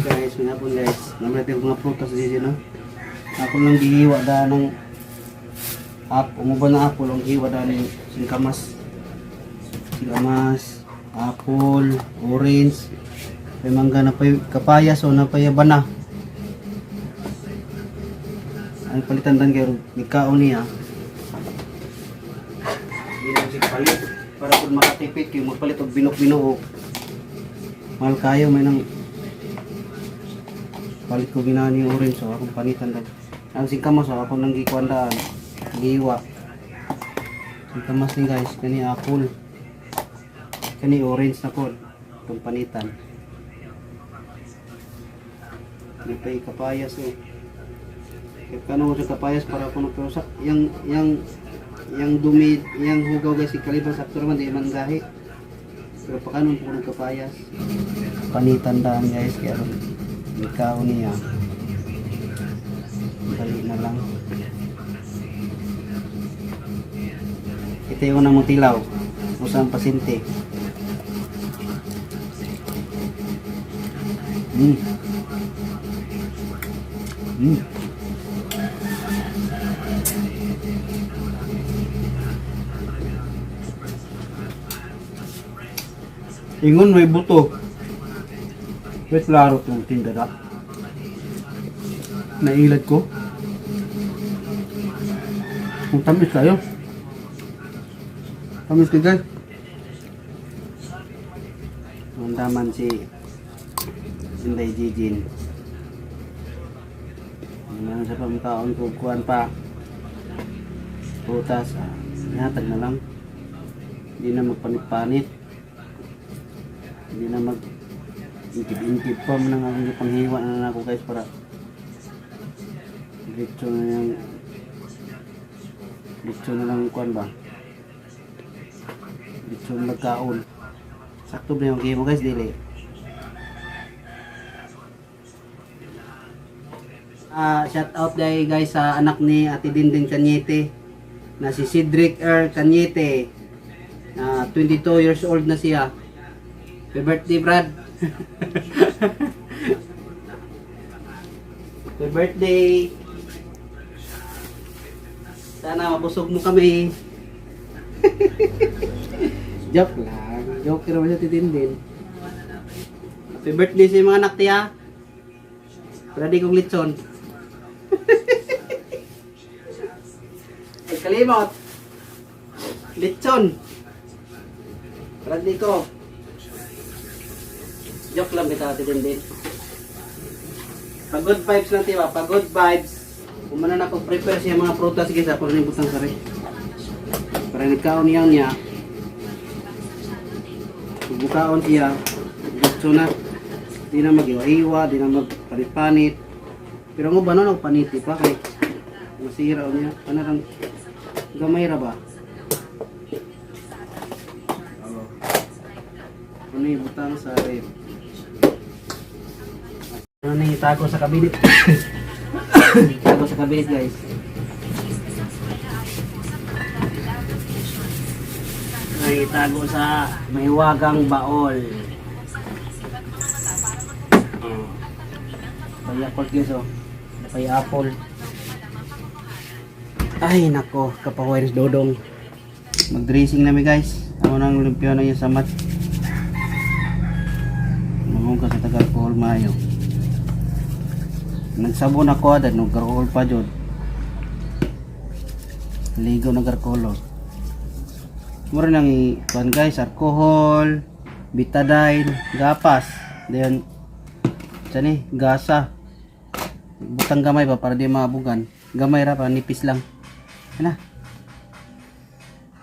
Guys, may hapon, guys. Naman natin mga prutas dito, no? Ako lang gihiwa da ng apple, umuban na apple, ang hiwa da ng singkamas. Singkamas, apple, orange, may mangga na pa, kapayas o na pa bana. Ang palitan dan kayo, nikaon niya. Hindi na siya palit para kung makatipid kayo magpalit og binok-binuok. Mahal kayo may nang palit ko ginani yung orange, so akong panitan dan. Ang singkamas, so ako nang gikuan daan. Giwa. Singkamas ni, guys, kani apple. Kani orange na ko. Itong panitan. May pa kapayas eh. Kaya kano sa kapayas para kuno, pero sa yang dumi yang hugaw, guys, kaliban sakto naman, di man gahi. Pero pakanon po ng kapayas. Panitan daan, guys, kaya ron ikaw niya. Dali na lang. Ito yung unang mong tilaw. Usang pasinti. Ingon may buto. Wait, klaro itong tinda da. Nailad ko. Ang tamis kayo. Tamis ka, guys. Ang daman si Inday Jijin. Ano sa pamkaon ko kuan pa. Prutas. Ah, ihatag na lang. Hindi na magpanit-panit. Hindi na mag intib-intib pa mo nang akong gipanghiwa na lang ako, guys, para diretso na yung diretso na lang kuan ba, diretso na magkaon. Sakto ba yung game mo, guys? Dili. Ah, shout out dahil, guys, sa anak ni Ate Dindin Cañete na si Cedric R. Cañete na 22 years old na siya. Happy birthday, Brad. Happy birthday. Sana mabusog mo kami. Joke lang. Joke naman siya titindin. Happy birthday sa mga anak, tiya. Ready kong litson. Ay, kalimot. Litson. Ready ko. Joke lang kita, Ate Dindin. Pag good vibes lang, tiba. Pag good vibes. Kumana na ako prepare siya mga prutas, guys. Ako rin butang sari. Para nagkaon niya niya. Bukaon siya. Gusto na. Di na mag-iwa-iwa, di na magpanit-panit. Pero ang uban no, paniti pa kay masira niya. Ano lang, gamay ra ba? Oo. Ano yung butang sa rep? Ano na yung tago sa kabinet? Tago sa kabinet, guys. Ay, tago sa mahiwagang baol. Oh. Pay apple, guys, oh. Pay apple. Ay nako, kapahuway ni Dodong. Mag-dressing nami, guys. Ako nang lumpia na yung samat. Mamong ka sa taga-alcohol mayo. Nagsabon ako adan nung alcohol pa jud. Ligo ng alcohol. Oh. Mura nang kuan, guys, alcohol, betadine, gapas. Then sani gasa. Butang gamay ba para di maabugan. Gamay ra pa, nipis lang. Ana.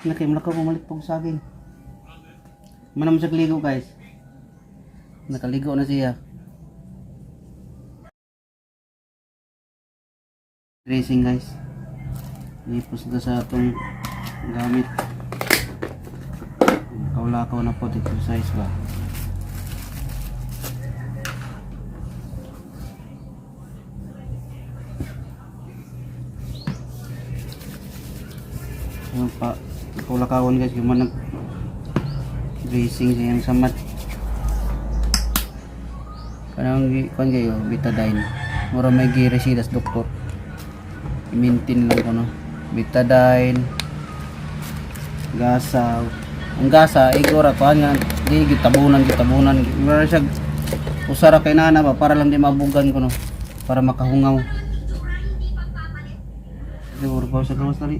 Ana kay mulakaw pumalit pong saging. Manam sa ligo, guys. Nakaligo na siya. Dressing, guys. Nipos na sa atong gamit. Kaulakaw na po, exercise ba? Yung pa, kaulakawan, guys, yung manag dressing sa iyang samat. Kanang kuan kayo, betadine. Mura may giresita sa doktor. I-maintain lang ko no. Betadine. Gasa. Ang gasa igora kuan nga di gitabunan gitabunan. Mura siya usara kay nana ba para lang di mabugan ko no. Para makahungaw. Siguro pa sa gawas dali.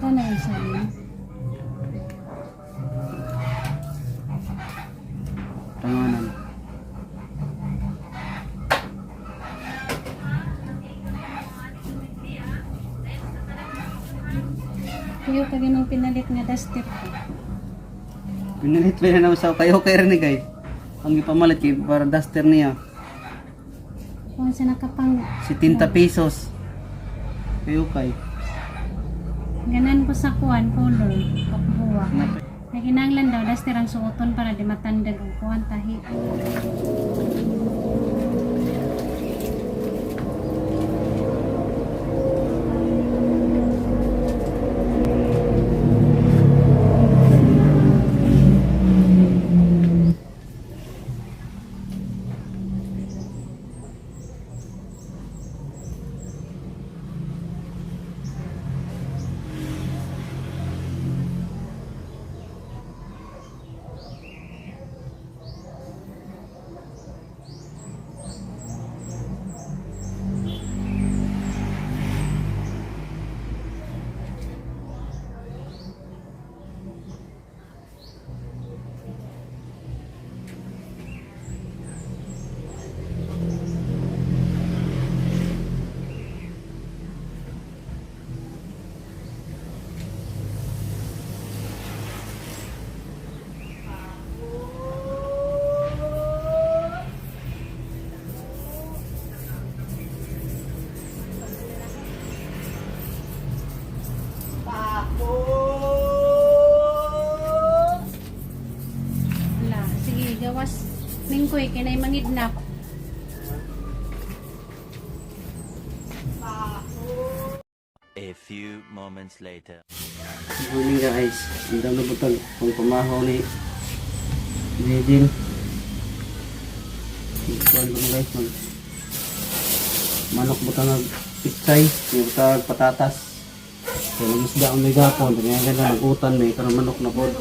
Saan na yung sabi? Tanganan. Kuyo ka ganong pinalit nga duster ko. Pinalit pa na naman sa kayo kay rin eh, guys. Ang ipamalit kay para duster niya. Kung sa nakapang 70 pesos. Kayo kay. ganan ko sa kuan color kapbuwa. Naginanglan daw duster ang suoton para di matandag ang kuan tahi. Wala. Sige, gawas. Mingkoy, kinay mangidnap. A few moments later. Good morning guys. Ang dami butag kung pamahaw ni Jejin. Kuan ko guys mag manok butang ag pichay, may butang patatas. Kaya mag isda ang may gapon, kaya ganda magutan may karon manok na pod.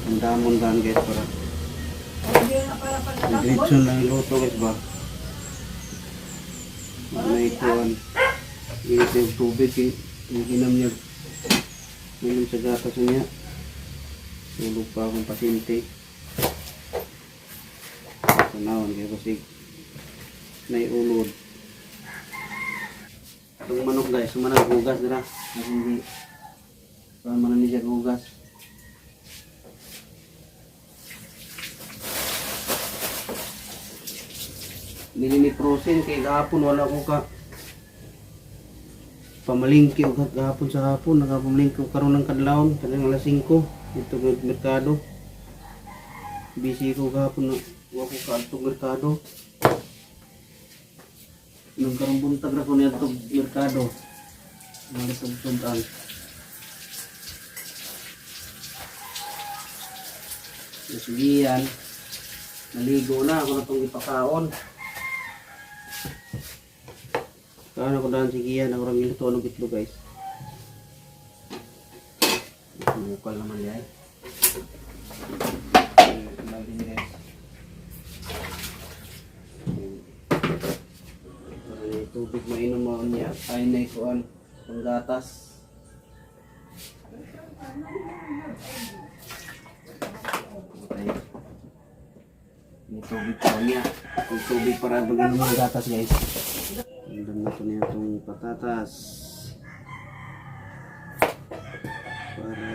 Ang damon daan guys para. Diretso lang yung luto guys ba. May kuan. Init na yung tubig eh. Yung inam niya. Minom sa gatas niya. Tulog pa akong pasyente. Tanawon kaya kasi naiulod. Itong manok guys, sumanag hugas nila. Hindi. Saan man na siya hugas. Dili ni frozen kay gahapon wala ko ka pamalingki og gahapon sa hapon nakapamalingki og karon ng kadlawon kanang alas 5 dito sa merkado. Busy ko gahapon na wa ko kaadtong merkado. Nung karong buntag ra ko niadtong merkado. Malit og sudan. Nasugian. Naligo na ako na itong ipakaon. Kaon ako daan si Gian, ako rang giluto ng itlog guys. Bukal naman niya eh. Guys. Para na yung tubig mainom mo niya. Ay na ikuan. Panggatas. Okay. May tubig pa niya. May tubig para mag-inom ng gatas guys. Andam na ito niya itong patatas. Para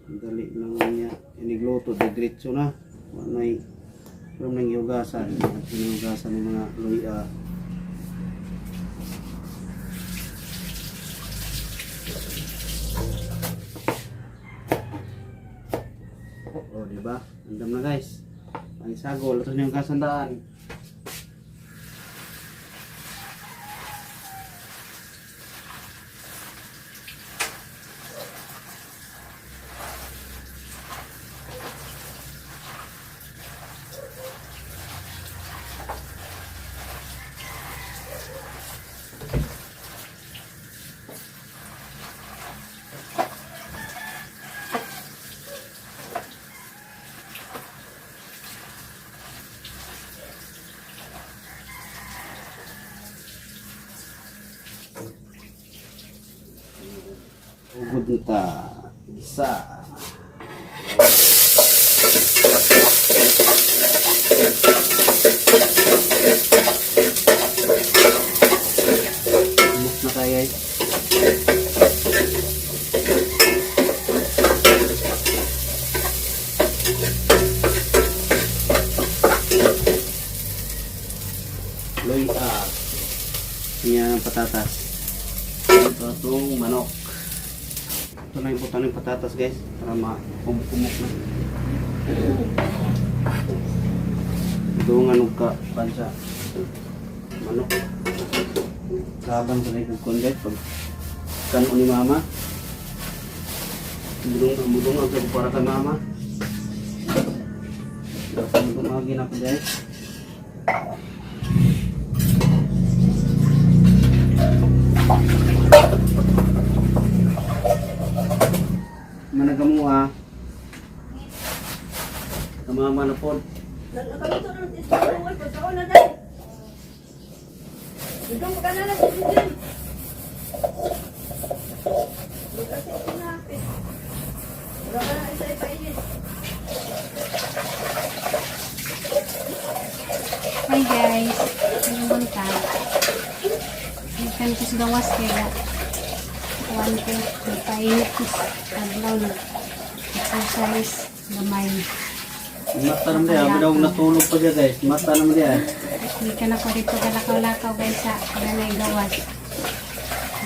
dali lang niya. Inigluto, didiretso na. Wanay from nang yugasan. Hinugasan ng mga luya. Oh, di ba? Andam na guys. Ang sagol, ito na yung kasandaan. Ugod na ta. Isa. Move na tayo, guys. Loy up. Yan ang patatas. Ito itong manok. Ito na yung buta ng patatas, guys. Para makumuk-kumuk na. Dungan og ka pansa. Manok. Kaban sa kong kundi pag kanon ni mama. Budong budong ang para kay mama. Dapat gumagi na ko, guys. Managamuha. Kamama na po. Nakaluto na ng isang pagkaon na dahil. Ikaw ka na lang, Jin. Kasi sinapit. Wala ka na isa ipainit. Hi guys, anong buntag? Ikan ko sa gawas kaya kuwan ko, nagpainit ko sa adlaw na exercise gamay. Mata naman diya. Abi daw natulog pa diya, guys. Mata naman diya. Hindi ka na ko dito kalakaw-lakaw guys sa ganay gawas.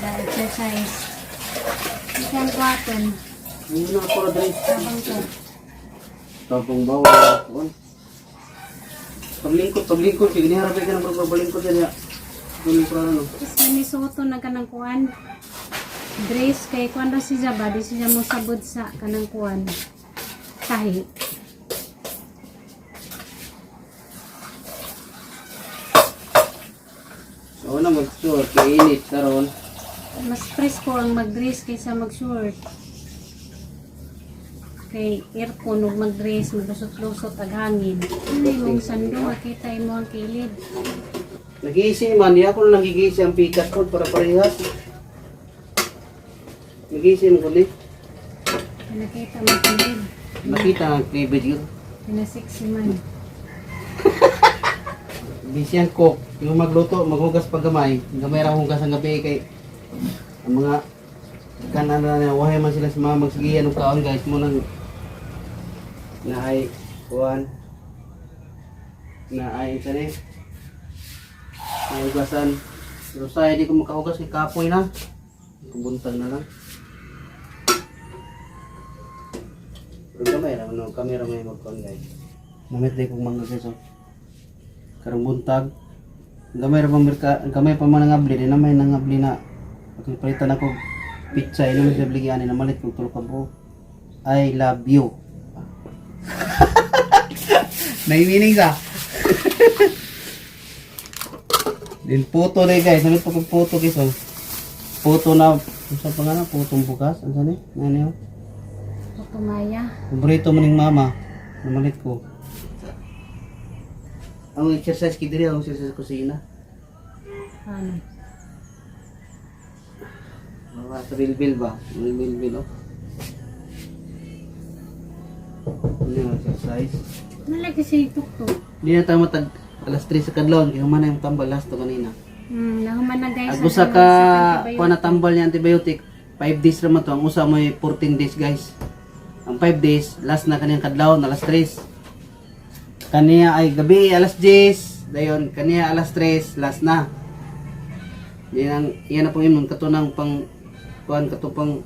Da exercise. Ikan ko aton, Ayun na ako na dali. habang ko. Tapong bawa. Kuwan. Paglingkod, paglingkod. Kaya giniharap ka ng pagbabalingkod yan. Ya. Ganun pa ano. Tapos manisuoto na kanang kuan. Dress kay kuan ra si Jaba, di siya mo sabod sa kanang kuan. Tahi. So na mag-short. Kaya init karon. Mas presko ang mag-dress kaysa mag-short. Kay aircon ug mag-dress, maglusot-lusot ag hangin. Ano imong sando makita imo ang kilid. Nag-iisi man. Di ako na nagigisi ang pikas ko para parehas. Nag-iisi mo kundi. Nakita mo ang kilid. Nakita ang cleavage yun. Pinasexy man. Busy ang cook. Yung magluto, maghugas pag gamay. Gamay ra hugas ang gabi kay ang mga kanan na na wahay man sila sa mga magsigihan og kaon, guys, mo nang naay kuan naay sa ni may hugasan, pero sa di ko makahugas kay kapoy na. Kubuntag na lang, pero gamay ra no kamera may magkuan, guys. Namit day kong mangga, guys, oh. Karong buntag gamay ra bang merka, gamay pa man nangabli di na may nangabli na palitan ako pizza ino man bligyan ani namalit kog tulo ka buok. I love you. May meaning sa din puto na, guys. Namit pa kog puto, guys, oh. Puto na unsa pa nga na putong bukas unsa ni ano yun? Putumaya. Paborito mo ning mama. Namalit ko ang exercise kay diri, ang exercise sa kusina. Ano? Mga sa bilbil ba? Mga bilbil, oh. Ano yung exercise? Nalagi siya tuktok. Hindi na tayo matag alas 3 sa kadlawon. Kaya humana yung tambal last to kanina. Nahuman na guys. Ag usa ang ka sa kuha na tambal niya antibiotic, 5 days raman to. Ang usa may 14 days, guys. Ang 5 days, last na kaniyang kadlawon, alas 3. Kaniya ay gabi, alas 10. Dayon, kaniya alas 3, last na. Yan ang yan na pong imong katunang pang kuan kato pang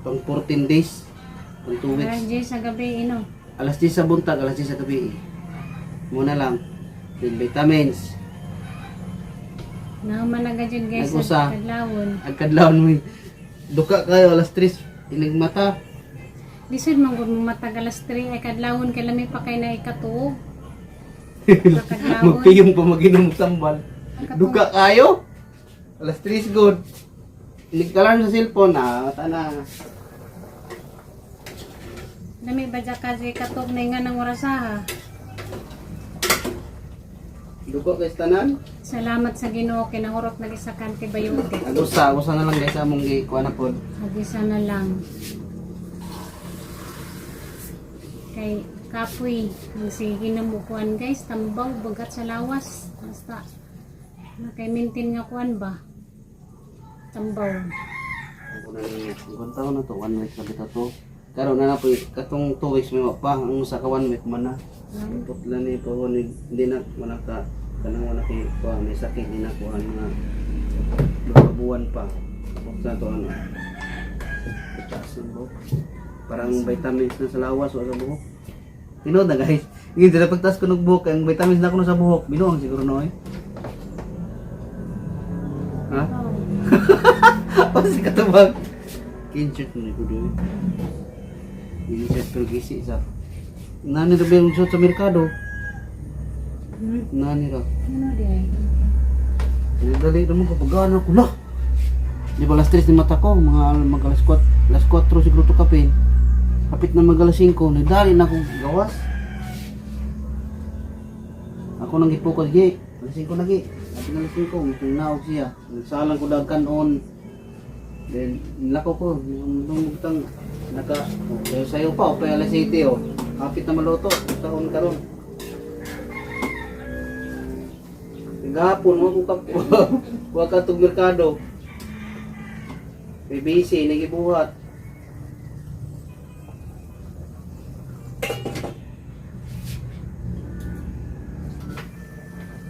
pang 14 days, pang 2 weeks. Alas 10 sa gabi ino. Alas 10 sa buntag, alas 10 sa gabi. Muna lang. Then vitamins. Nahuman na gajud guys Nag-usa. sa kadlawon. Ang kadlawon mo. Duka kayo alas 3 inig mata. Lisod man gud mo matag alas 3 ay kadlawon kay lami pa kay na ikatuog. Sa kadlawon. Magpiyong pa maginom sambal. Duka kayo. Alas 3 good. Inig alarm sa cellphone na mata na. Lami ba dya ka ikatuog na nga ng orasaha. Dugo guys tanan. Salamat sa Ginoo kay nahurot na isa ka antibiotic. Ang usa, usa na lang guys among gi kuha na pod. Ug isa na lang. Kay kapoy, ang sige na mo kuan guys, tambaw bagat sa lawas. Basta na kay maintain nga kuan ba? Tambaw. Ang kuna ninyo. Ang taon na to, one week na bitaw to. Karon na na po, katong 2 weeks may wa pa, ang usa ka one week man na. Putla ni po ni hindi na wala ka kanang wala kay kuha may sakit di na kuha mga mga buwan pa. Putla to ano. Taas ng buhok. Parang vitamins na sa lawas o sa buhok. Tinood na guys. Hindi na pagtaas ko ng buhok, ang vitamins na kuno sa buhok. Binuang siguro no eh. Ha? Oh. Pasi katubag. Kinsert mo ni kudo. Kinsert pero gisi sa. Nani ra ba yung suot sa merkado? Nani ra. Ano di ay? Dali ra mo kapag ano ko lah. Di ba alas 3 ni mata ko, mga mag alas 4, alas 4 siguro to kape. Kapit na mag alas 5, nagdali na akong gawas. Ako nang gipukod gi, alas 5 na gi. Kapit na alas 5, mutong naog siya. Nagsalang ko dagkan on. Then nilako ko, nung butang naka oh, sayo sayo pa, o pa alas 7 oh. Kapit na maluto, taon karon. Gapon mo ko kap wa ka tug merkado. Kay busy nagibuhat.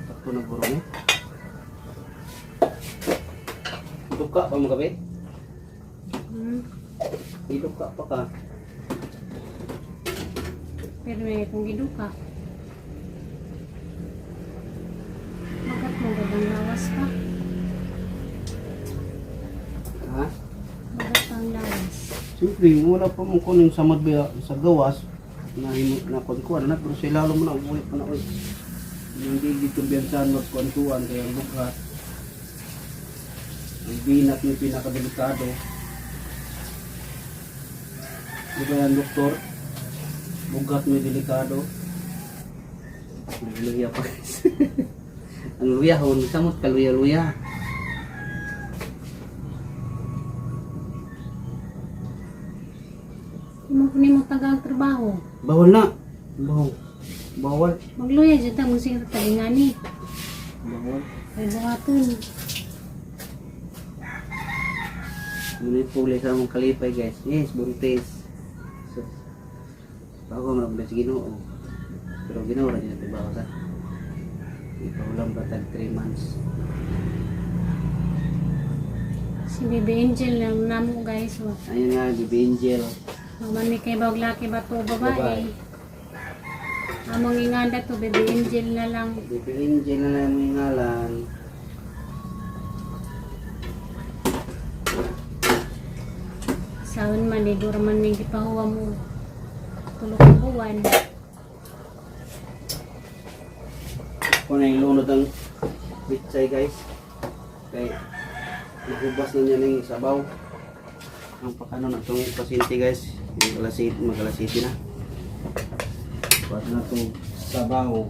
Sakto na guro eh. Duka pa mo gabi? Hmm. Iduka pa ka. Pero may kung giduka. Bagat mo gadang lawas pa. Ha? Bagat ang lawas. Siyempre, wala pa mo kuning samad ba sa gawas na himo na kuan na pero sa ilalo mo na umuwi pa na oy. Hindi gid kumbiyansahan magkuan-kuan kaya ang bughat. Ang binat yung pinakadelikado. Di ba yan, doktor? Bughat mo yung delikado. May luya pa guys. Ang luya hon, samot ka luya-luya. Imo kunin mo tagal trabaho. Bawal na. Bawal. Bawal. Magluya jud ta mo sige talingani. Bawal. Kay buhaton. Muna puli sa among kalipay guys. Yes, buntis. So, bago man ako sa Ginoo. Pero Ginoo ra gyud trabaho sa. Ipahulam ba tag 3 months. Si Baby Angel lang namo guys. Oh. Ayun nga, Baby Angel. Maman mi kay bawag laki ba to Babae. babae. Among inganda to Baby Angel na lang. Baby Angel na lang yung ngalan. Saon man di dura man ning gipahuwa mo. Tulo ka buwan. Ako na yung lunod ang pichay guys. Kay nahubas na niya ng sabaw. Ang pakano na itong pasyente guys. Yung alas 7, mag alas 7 na. Buhat na itong sabaw.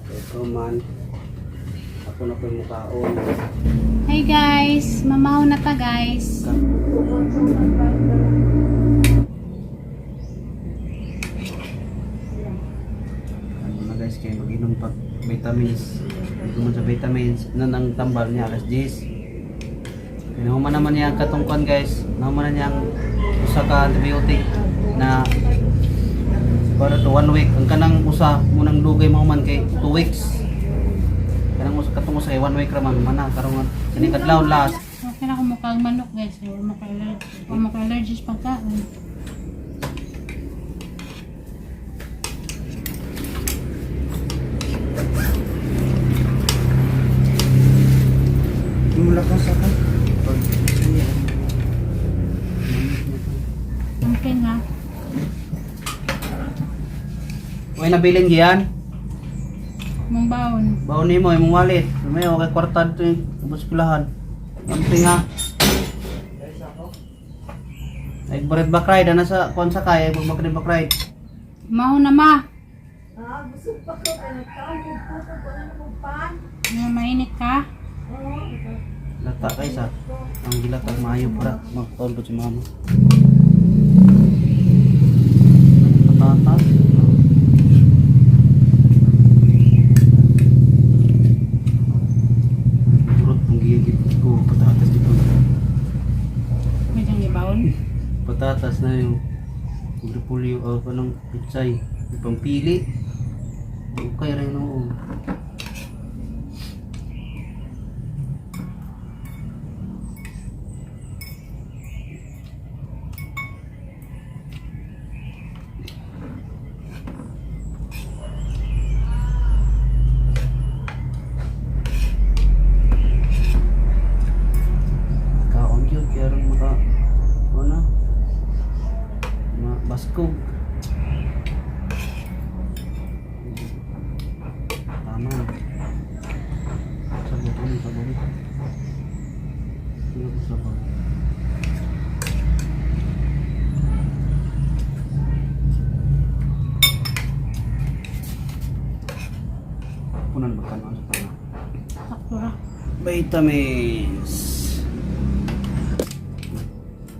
Ito man. Ako na po yung mukhaon. Hey guys, mamaw na ta guys. Ano na guys, kaya mag-inom pag vitamins. Mag-inom sa vitamins. Nan ang tambal niya, alas 10. Kaya nahuman naman niya ang katungkuan guys. Nahuman na niya ang usa ka antibiotic na para to one week. Ang kanang usa munang dugay mahuman kay 2 weeks. Kanang usa katong usa kay one week raman mana karon kini kadlaw last. Okay na kung mukhang manok guys, or maka-allergy, or maka-allergy sa pagkain. Mulakas ako. Pag Something ha. Uy, nabilin giyan. Mong baon. Baon nimo imong wallet. May okay kwarta dito yung ubos kulahan. Amping ha. Ay baret back ride ana sa kuan sa kay ay back ride. Mao na ma. Ah, busog pa ko. Kaya nagkaon ko puto ko na ng pan. Nga mainit ka. Oo. Lata guys ah. Ang gilata maayo para magkaon po si mama. Patatas. Turot pong gigit ko patatas dito. Medyo gibawon. Patatas na yung repulyo o anong pitsay. Yung pampili. Okay rin noon. Kaon yun, kaya rin maka ano ma baskog. Tama na. Sabaw, ano sabaw? Ano ko sabaw? Punan ba ka sa tama? Sakto ra. Vitamins.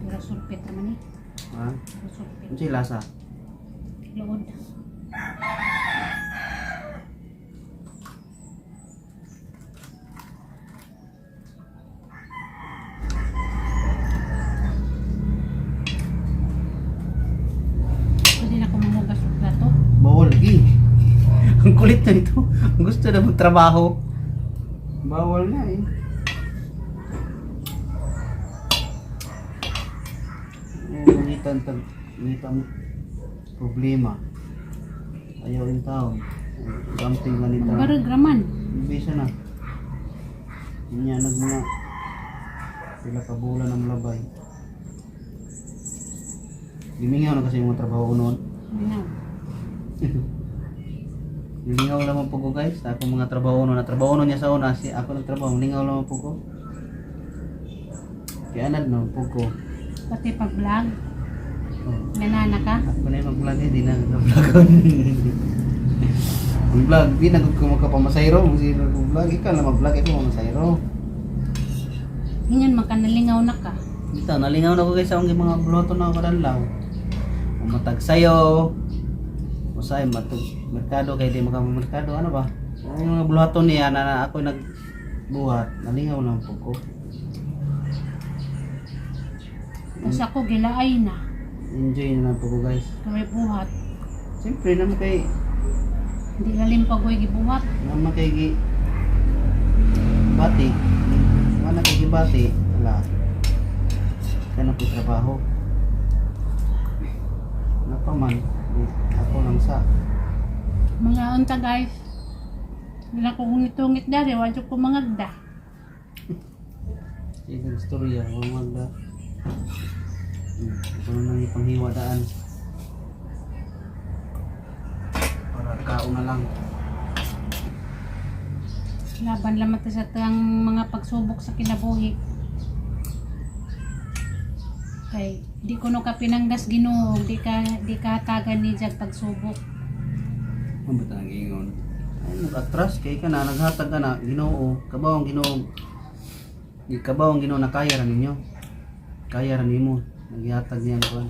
Pero sulpit naman eh. Ha? Pero sulpit. Ano siya lasa? Lood. Pwede na kumuhugas og plato. Bawal lagi. Ang kulit na ito. Ang gusto na magtrabaho. Bawal na eh. Ngitan tag ngitan problema. Ayaw yung tao. Something ganito. Barag raman. Bisa na. Niya nag mga pila ka bulan ang labay. Gimingaw na kasi yung mga trabaho ko noon. Minaw. Lingaw lamang po ko guys. Ako mga trabaho noon. Natrabaho noon niya sa una. Si ako nagtrabaho. Lingaw lamang po ko. Kaya anad no po ko. Pati pag vlog, Oh. ganana ka. Ako na yung mag-vlog eh. Di na nag-vlogon. Ang vlog. Di na ko makapamasayro. Kung sino nag-vlog. Ikaw na mag-vlog. Ikaw mamasayro. Hinyon man ka nalingaw na ka. Dito, nalingaw na ko guys sa akong mga bloto na ako kadanlaw. Umatag sayo. Usay matug merkado kay di makamerkado ano ba? Ang mga buluhaton niya na, na ako nagbuhat, nalingaw na po ko. Tapos ako gilaay na. Enjoy na lang po ko guys. Kay buhat. Siyempre naman kay Hindi lalim pag gibuhat. naman kay gi bati. Wala kay gi bati. Wala. Kaya na po trabaho. Napaman. Eh, ako lang sa Mga unta guys. Wala ko ngitungit dari, wadyo ko mangagda. Sige, istorya, huwag magda. Ito na lang yung panghiwadaan. Para kaon na lang. Laban lamang ta sa tang mga pagsubok sa kinabuhi. Kay di ko no ka pinanggas Ginoo, di ka hatagan ni Jag pagsubok. Ano ba talaga ingon? Ay, nag-atras kay ka na, naghatag ka na, Ginoo, kabaw ang Ginoo. Di kabaw ang Ginoo na kaya ra ninyo. Kaya ra nimo. Naghatag niya ang kuan.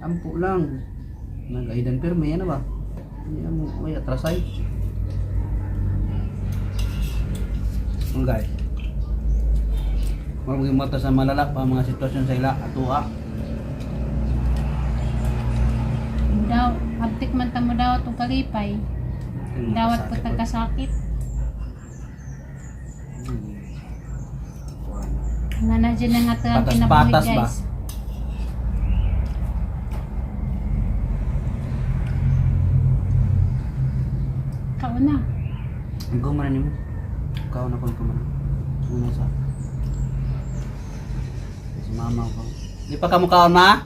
Ampo lang. Nag-aidan pirmi ano ba? Hindi mo ay atrasay. Mga guys. Huwag mata sa malala pa ang mga sitwasyon sa ila atua. Daw, abtik man ta mo daw atong kalipay. Dawat po Sakit. kasakit. Nga na dyan na nga tang kinabuhi Patas-patas ba? guys. Kauna. Ikaw man nimo. Ikaw na kon kuman. Una sa. Si mama ko. Di pa ka mukaon ma?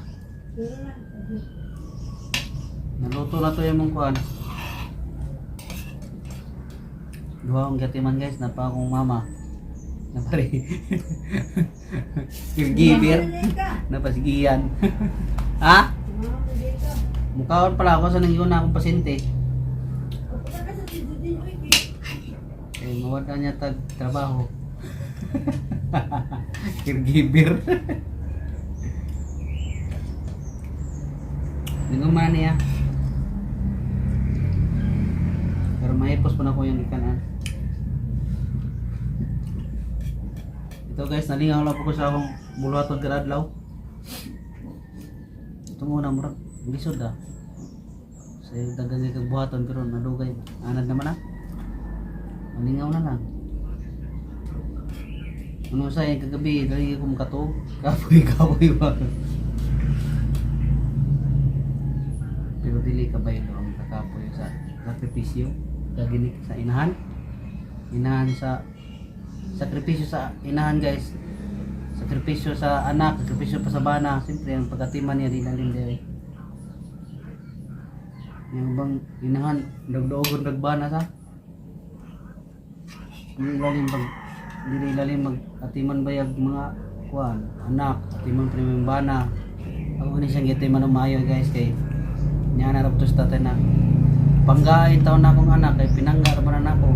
Naluto na to yung mong kuan. Duha akong gatiman guys, napa akong mama. Napari. Caregiver. Ka. Napasigian. Ha? Mama, dito. Mukhaon pala ako sa nangiyon na akong pasyente. Punta ka sa TGD, uy, kay. Eh, mawala niya tag trabaho. Caregiver. Naguma niya. Pero mahipos pa na ko yung ikanan. Ito guys, nalingaw lang po ko sa akong buluhaton karadlaw. Ito muna, murag lisod ah. Sa dagang kag buhaton pero nadugay. Anad naman ah. Malingaw na lang. Ano sa yung kagabi, dali ko makatog. Kapoy, kapoy ba? Pero dili ka ba yun ang kakapoy sa sakripisyo? Kaginik sa inahan? Inahan sa sakripisyo sa inahan, guys. Sakripisyo sa anak, sakripisyo pa sa bana. Siyempre, ang pagkatiman niya, di lalim diri. Yung bang inahan, dagdogon dagbana sa dili lalim pag dili lalim mag atiman bayag mga kuan anak atiman primeng bana. Ako ni siyang gitiman og maayo, guys, kay niya na rabtos tatay na panggain taon na akong anak kay pinangga ra man na ako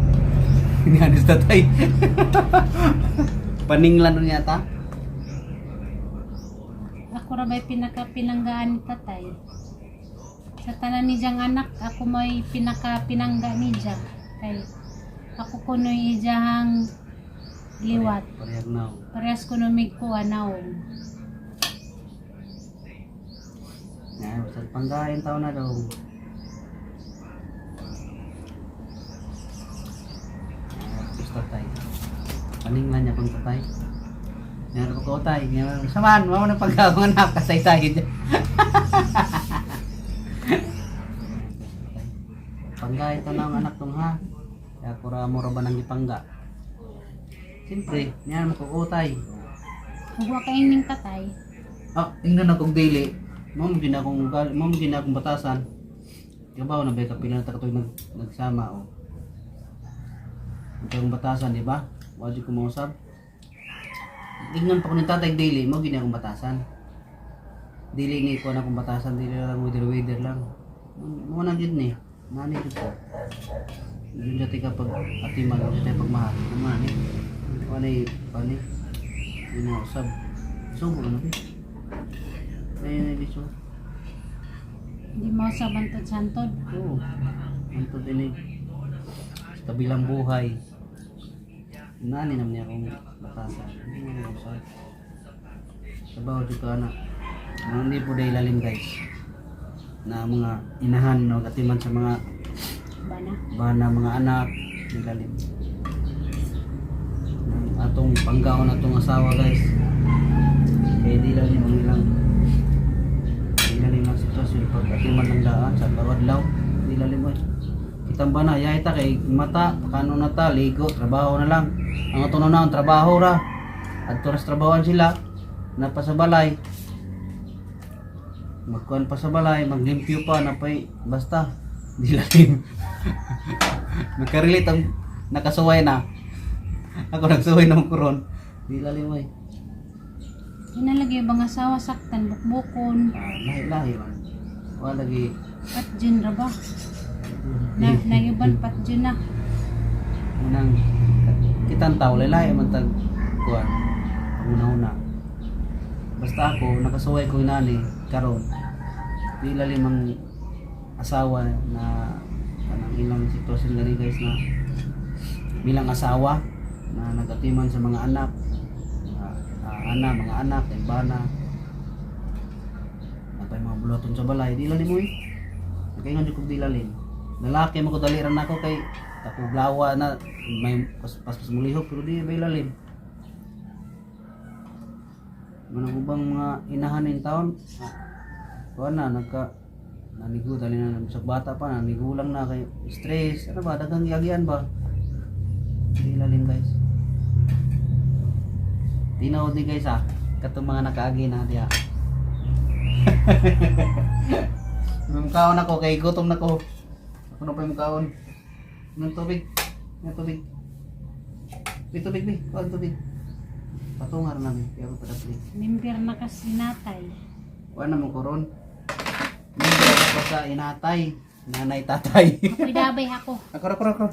niya ni tatay paninglan nun yata. Ako ra ba'y pinakapinanggaan ni tatay? Sa tanan ni Jang anak, ako may pinakapinangga ni Jang. Kay ako kuno'y ijahang liwat. Parehag na. Parehas kuno mig kuha naong. Niya basta panggain taon na daw. Tapos tatay. Paninglan niya pang tatay. Meron ko tay. Meron saman, mao na pagkaon na kasay-say. Pangga ito na ang anak tong ha. Kaya pura mo ra ba nang gipangga. Siyempre, niyan mo ko tay. Ug wa kay ning tatay. Ah, ingnan akong dili. Mo mo gina akong ugali, mo mo gina akong batasan. Kabaw na ba kapila na ta katoy nagsama o. Ang akong batasan, di ba? Wa jud ko mausab. Ingnan pa ko ni tatay dili, mo gina akong batasan. Dili ni ko na akong batasan, dili lang weather weather lang. Mo na gyud ni. Nani gyud ko. Yun dati ka pag atiman, yun dati pagmahal. Naman ni. Wala pani. Yun na usab. Subo na ba? Ayun na biso. Di mo sa bantod santod. Oo. Antod din eh. Sa kabilang buhay. Nani naman niya akong batasan. Hindi mo na usab. Sabaw dito anak. Ano, hindi po dahil lalim, guys. Na mga inahan no, katiman sa mga Bana. bana mga anak nilalim. Ang atong panggaon atong asawa, guys, kay di lalim ang ilang di lalim ang sitwasyon pag atiman ng daan sa kawadlaw di lalim oy. Kitang bana yay ta kay mata pakano na ta ligo trabaho na lang ang ato na ang trabaho ra adto ra sa trabahoan sila na pa sa balay magkuan pa sa balay maglimpyo pa napay basta di lalim. Nakarelate ang nakasuway na. Ako nagsuway ng kuron. Di lalim oy. Inalagay bang asawa saktan bukbukon Ah, lahi lahi man. Wala lagi pat jun ra ba? Na naiban pat jun na. Unang kitang tao lahi man tag kuan. Una-una. Basta ako nakasuway ko inani karon. Di lalim ang asawa na kanang ilang sitwasyon gani, guys, na bilang asawa na nagatiman sa mga anak, ana mga anak kay bana napay mga buluhaton sa balay di lalim oy. Nakaingon jud kog di lalim lalaki mo ko dali ra nako kay takuglawa na may paspas mulihok pero di ba lalim manang ubang mga inahan in taon, kuan na nagka nanigo dali na sa bata pa nanigulang na kay stress ano ba daghang yagian ba di lalim, guys. Tinood ni guys ah katong mga nakaagi na diha. Mungkaon ako kay gutom na ko. Ako na pa yung kaon. Ng tubig. Ng tubig. May tubig bi. Kuha ang tubig. Patungar namin. Kaya ako padapli. Member na kasi natay. Kuha na mo koron. Member. Basta inatay, nanay, tatay. Ako'y dabay ako. Ako, ako, ako.